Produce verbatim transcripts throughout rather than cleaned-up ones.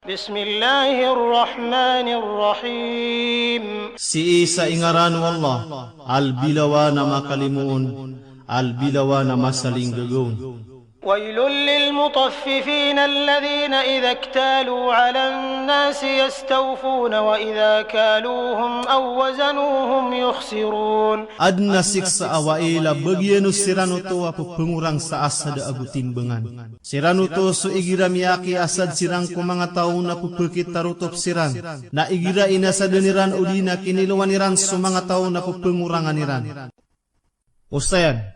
بسم الله الرحمن الرحيم. Sii sa ingaran o Allah, a lbilawan a makalimoon, a lbilawan a masalinggagaw. ويل للمطففين الذين إذا اكتالوا على الناس يستوفون وإذا كالوهم أو وزنوهم يخسرون. Adn a siksa a wail a bagian o siran oto a pphaorang sa asad ago timbangan. Siran oto so igira miyakiasad siran ko manga taw na pphakitarotop siran, na igira inasadan iran odi na kinilowan iran so manga taw na pphangorangan iran. Osayan.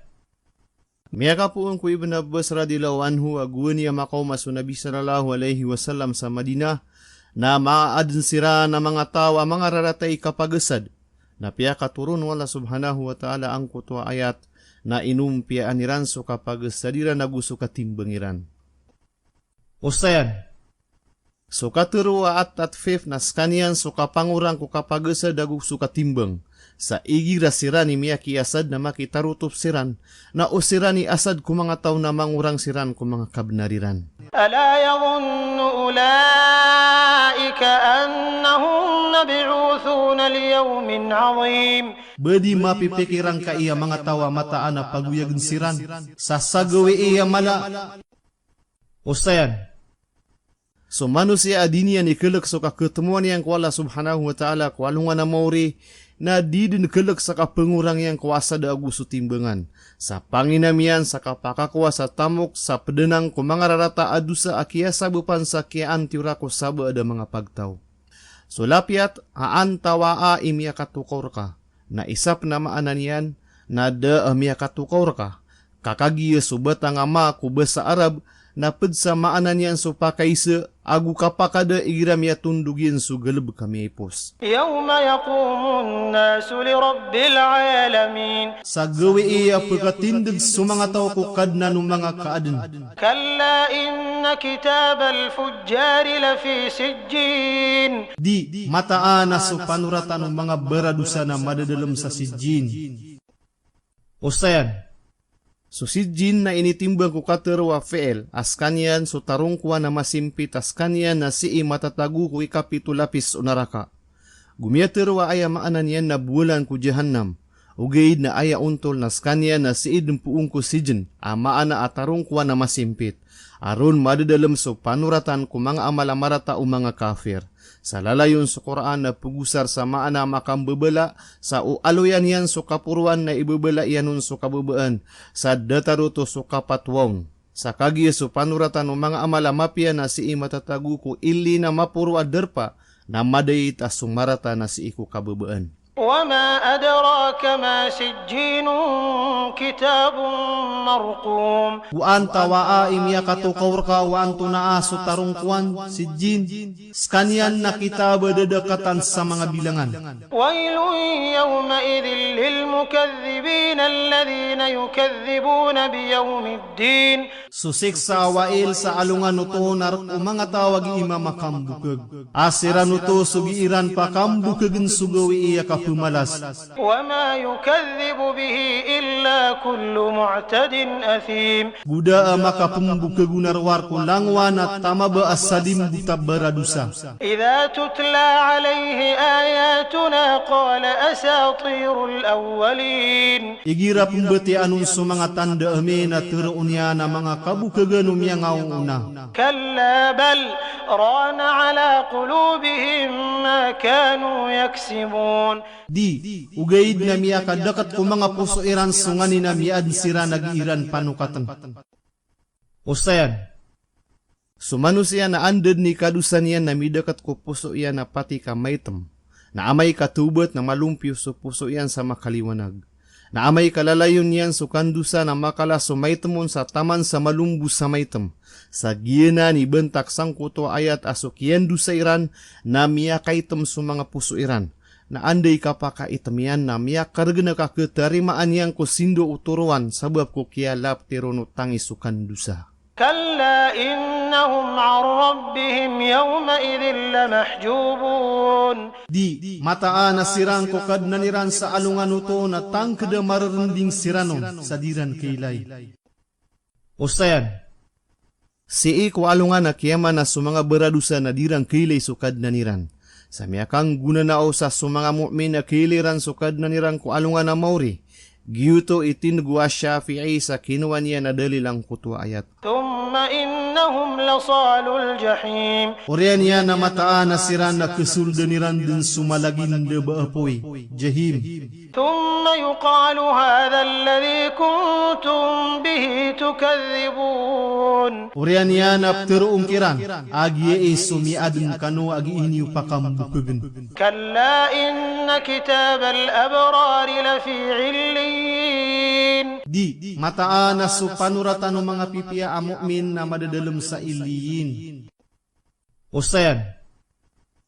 Miyakapoon ko Ibn Abbas radhiyallahu anhu a gowani a makaoma so Nabi sallallahu alaihi wasallam sa Madinah, na maadn siran a manga taw a manga rarata i kapagasad. Na piyakatoron o Allah subhanahu wa ta'ala angkoto a ayat, na inompiyaan iran so kapagasad iran ago so katimbang iran. Osayan. So katharo a at-tatfif na skaniyan so kapangorang ko kapagasad ago so katimbang. Sa igira siran i miyakiasad na makitarotop siran, na o siran i asad ko manga taw na mangorang siran ko manga kabnar iran. ألا يظن أولئك أنهم مبعوثون ليوم عظيم. Ba di mapipikir angkai a manga taw a mataan a pagoyagn siran sa sagawii a mala. Osayan. So manosiya a di niyan ikalk so kakatmowan iyan ko Allah subhanahu wa ta'ala ko alongan a maori, na di dn kalk sa kapangorang iyan ko asad ago so timbangan. Sa panginam iyan sa kapakakowa sa tamok sa pdanang ko manga rarata a dosa a kiyasabapan sa kiyaantiora ko sabaad a manga pagtaw. So lapiyat a antawaa i miyakatokaw rka, na isa pn a maana niyan na da a miyakatokaw rka. Ka kagiya so batang a ma ko basa Arab, na pd sa maana niyan so pakaisa ago kapakada igira miyatondog iyan so galbk a miyaipos. يوم يقوم الناس لرب العالمين. Sa gawii a pkatindg so manga taw ko Kadnan o manga kaadn. كلا إن كتاب الفجار لفي سجين. Di, mataan a so panoratan o manga baradosa na madadalm sa Sijjin. Osayan. So Sijjin na initimbang ko katharo a fi'il, a skaniyan so tarongkowan a masimpit, a skaniyan na sii matatago ko ikapito lapis o naraka. Go miyatharo a aya maana niyan na bowalan ko Jahannam. Ogaid na aya ontol na skaniyan na sii dn poon ko sijjin, a maana a tarongkowan a masimpit. A ron madadalm so panoratan ko manga amal a marata o manga kafir. Sa lalayon so Qur'an na pgosar sa maana a makambabala, sa o aloyan iyan so kaporoan na ibabala iyan on so kababaan, sa datar oto so kapatowa on. Sa kagiya so panoratan o manga amal a mapiya na sii matatago ko Illin a maporo a darpa, na madait a so marata na sii ko kababaan. وما أدراك ما سجين كتاب مرقوم. O antawaa i miyakatokaw rka o antonaa so tarongkowan, Sijjin, skaniyan na kitab a dadakatan sa manga bilangan. ويل يومئذ للمكذبين الذين يكذبون بيوم الدين. So siksa a wail sa alongan oto na rk o manga taw a gii mamakambokg. A siran oto so gii ran pakambokgn so gawii a kapmalas. وما يكذب به إلا كل معتد أثيم. Go da a makapmbokg on a rowar ko langowan a tamaba a salimbot a baradosa. إذا تتلى عليه آياتنا قال أساطير الأولين. Igira pmbatiyaan on so manga tanda ami na tharoon iyan a manga kabokgan o miyangaoona. كلا بل ران على قلوبهم ما كانوا يكسبون. Di, ogaid na miyakadakat ko manga poso iran so nganin a miyaadn siran a gii ran panokatn. Osayan. So manosiya na anda dn i kadosa niyan na midakat ko poso iyan a patik a maitm. Na amay ka tawbat na malompiyo so poso iyan sa makaliwanag. Na amay ka lalayon iyan so kandosa na makala so maitm on sa taman sa malombo sa maitm. Sa giyanan i bantak sangkoto a ayat a so kiyandosa iran na miyakaitm so manga poso iran. Na anda i kapakaitm iyan na miyakargn a kakhatarimaan iyan ko sindo o toroan sabap ko kiyalapti ron o tangis o kandosa. كلا إنهم عن ربهم يومئذ لمحجوبون. Di, mataan a siran ko Kadnan iran sa alongan oto na tangkd a mararnding siran on sa di ran kailay. Osayan. Sii ko alongan a kiyamat na so manga baradosa na di ran kailay so Kadnan iran. Sa miyakanggonanao sa so manga mu'min a kailay ran so Kadnan iran ko alongan a maori. Giyoto i tindg o Ash-Shafi'i sa kinowa niyan a dalil angkoto a ayat. ثم إنهم لصالو الجحيم. Oriyan iyan a mataan a siran na khasoldan iran dn so malaginda a apoy, Jahim. ثم يقال هذا الذي كنتم به تكذبون. Oriyan iyan a ptharoon kiran a giyai so miyaadn kano a gii niyo pakambokgn. كلا إن كتاب الأبرار لفي عليين. Di, mataan a so panoratan o manga pipiya a mu'min na madadalm sa Illiyin. Osayan.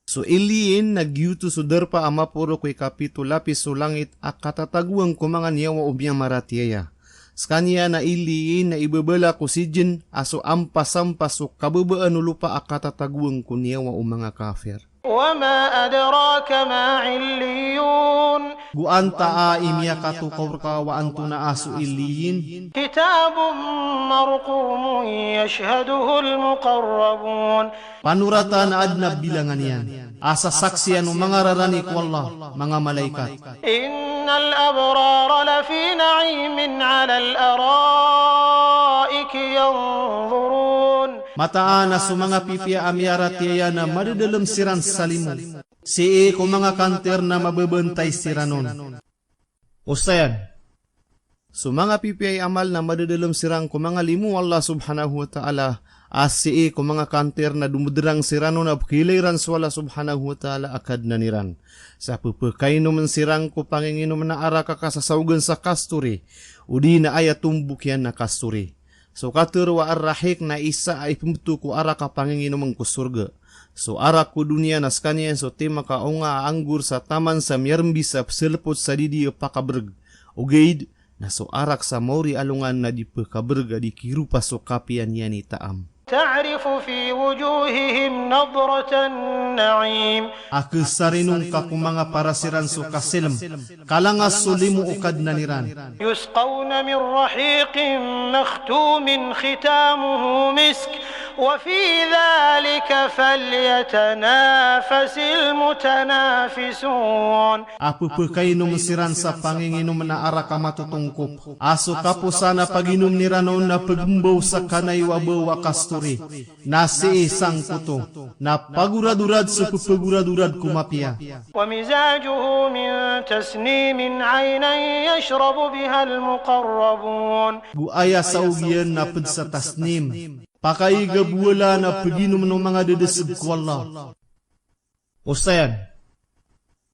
So Illiyin na giyoto so darpa a maporo ko ikapito lapis o langit a katatagoan ko manga niyawa o miyamaratiyaya. Skaniyan a Illiyin na ibabala ko sijin a so ampas-ampas o kababaan o lopa a katatagoan ko niyawa o manga kafir. وما أدراك ما عليون. Go antaa i miyakatokaw rka o antonaa so Illiyin? كتاب مرقوم يشهده المقربون. Panoratan a adn a bilangan iyan a sasaksian o manga rarani ko Allah, manga malaikat. إن الأبرار لفي نعيم على الأرائك ينظرون. Mataan a so manga pipiya a miyaratiyaya na madadalm siran sa limo. Sii ko manga kantir na mababantay siran on. Osayan. So manga pipiya i amal na madadalm siran ko manga limo o Allah subhanahu wa ta'ala, a sii ko manga kantir na domdrang siran on a pkhailay ran so Allah subhanahu wa ta'ala a Kadnan iran. Sa pphakainomn siran ko panginginom na arak a kasasaogn sa kasturi, odi na aya tombok iyan na kasturi. So katharo a Ar-Rahiq na isa a ipmbto ko arak a panginginomn ko sorga. So arak ko doniya na skaniyan so timak a onga a anggor sa taman sa miyarmbi sa pslpot sa didi a pakabrg. Ogaid na so arak sa maori alongan na di pkabrg a di kiropa so kapiya niyan i taam. تعرف في وجوههم نضرة النعيم. A khasarinong ka ko manga paras iran so kasilm, kalangas so limo o Kadnan iran. يسقون من رحيق مختوم ختامه مسك وفي ذلك فليتنافس المتنافسون. A pphakainomn siran sa panginginomn a arak a matotongkop, a so kaposan a paginomn iran on na pgmbaw sa kanay o abaw a kasturi. Na sii sangkoto na pagoradorad so pphagoradorad ko mapiya. ومزاجه من تسنيم عينا يشرب بها المقربون. Go aya saog iyan na pd sa tasnim, pakaiga bowala na pginomn o manga dadasg ko Allah. Osayan.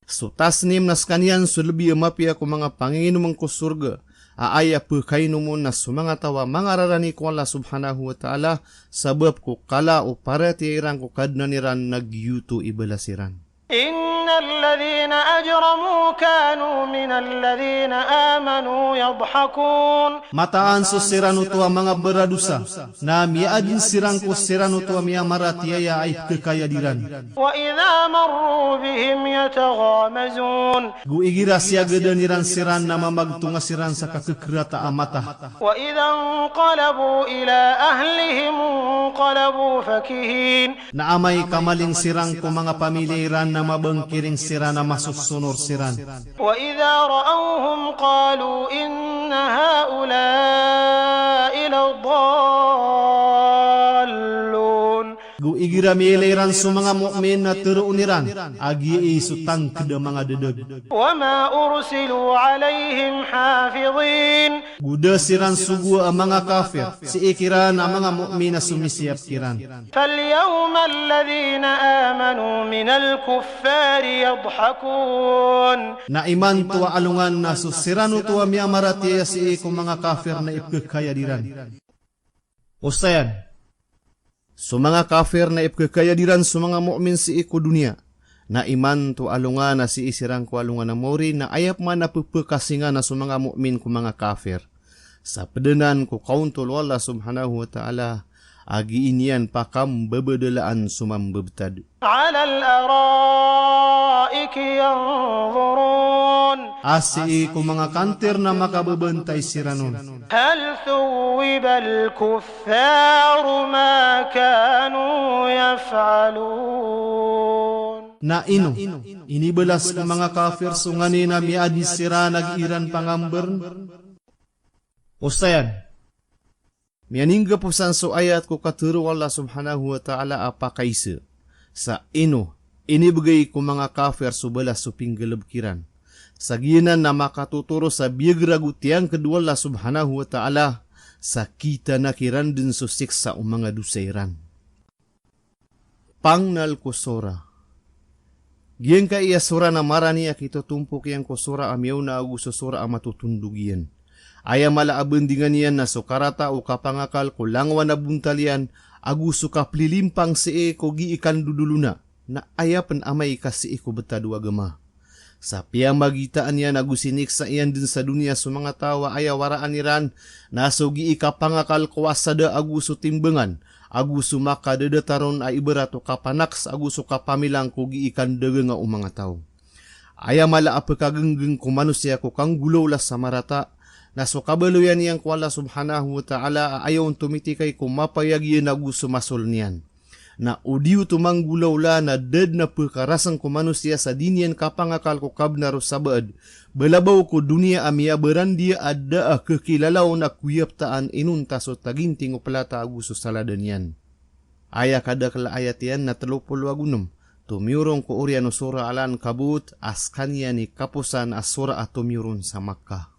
So tasnim na skaniyan so lbi a mapiya ko manga panginginomn ko sorga, a aya pkhainomn on na so manga taw a manga rarani ko Allah subhanahu wa ta'ala, sabap ko kala o paratiyaya iran ko Kadnan iran na giyoto i balas iran. إن الذين أجرموا كانوا من الذين آمنوا يضحكون. Mataan so siran oto a manga baradosa na miyaadn siran ko siran oto a miyamaratiyaya a ipkhakayad iran. وإذا مروا بهم يتغامزون. Go igira siyagadan iran siran na mamagtonga siran sa kakhakrata a mata. وإذا انقلبوا إلى أهلهم انقلبوا فكهين. Na amay ka maling siran ko manga pamilya iran na mabangkiring siran a masosonor siran. وإذا رأوهم قالوا إن هؤلاء لضالون. Go igira miyailay ran so manga mu'min na tharoon iran a giyai so tangkd a manga ddag. وما أرسلوا عليهم حافظين. Go da siran sogoa a manga kafir sii kiran a manga mu'min a somisiyap kiran. فاليوم الذين آمنوا من الكفار يضحكون. Na imanto a alongan na so siran oto a miyamaratiyaya sii ko manga kafir na ipkhakayad iran. Osayan. So manga kafir na ipkhakayad iran so manga mu'min sii ko doniya. Na imanto a alongan a sii siran ko alongan a maori na aya pman a pphakasinga na so manga mu'min ko manga kafir. Sa pd anan ko kaontol o Allah subhanahu wa ta'ala a gii niyan pakambabadalaan so mambabtad. على الأرائك ينظرون. A sii ko manga kantir na makababantay siran on. هل ثوب الكفار ما كانوا يفعلون. Na ino, inibalas ko manga kafir so nganin a miyaadn siran a gii ran pangambrn? Osayan. Miyaninggaposan so ayat ko katharo o Allah subhanahu wa ta'ala a pakaisa. Sa ino, inibgay ko manga kafir so balas so pinggalbk iran. Sa giyanan na makatotoro sa biyag rago tiyangkd o Allah subhanahu wa ta'ala, sa kitanaki ran dn so siksa o manga dosa iran. Pangnal ko sora. Giyangkaya sora na marani a kitotompok iyan ko sora a miyaona ago so sora a matotondog iyan. Aya mala a bandingan iyan na so karata o kapangakal ko langowan a bontal iyan, ago so kaplilimpang sii ko gii kandodolona, na aya pn amay ka sii ko btad o agama. Sa piyamagitaan iyan ago siniksa iyan dn sa doniya so manga taw a aya waraan iran, na so gii kapangakal ko asada ago so timbangan, ago so makadadatar on a ibarat o kapanaks ago so kapamilang ko gii kandagang o manga taw. Aya mala a pkagnggng ko manosiya ko kanggolawla sa marata, na so kabaloyan iyan ko Allah subhanahu wa ta'ala a aya on tomitikay ko mapayag iyan ago so masol niyan. Na o di oto manggolawla na da dn a pkarasng ko manosiya sa di niyan kapangakal ko kabnar o sabaad. Balabaw ko doniya a miyabarandiya a da a kakilala on a koyaptaan inonta so taginting o plata ago so salada niyan. Aya kadakl a ayat iyan na tlo polo ago nem. Tomiyoron ko oriyan o sora Al-Ankabut, a skaniyan i kaposan a sora a tomiyoron sa Makkah.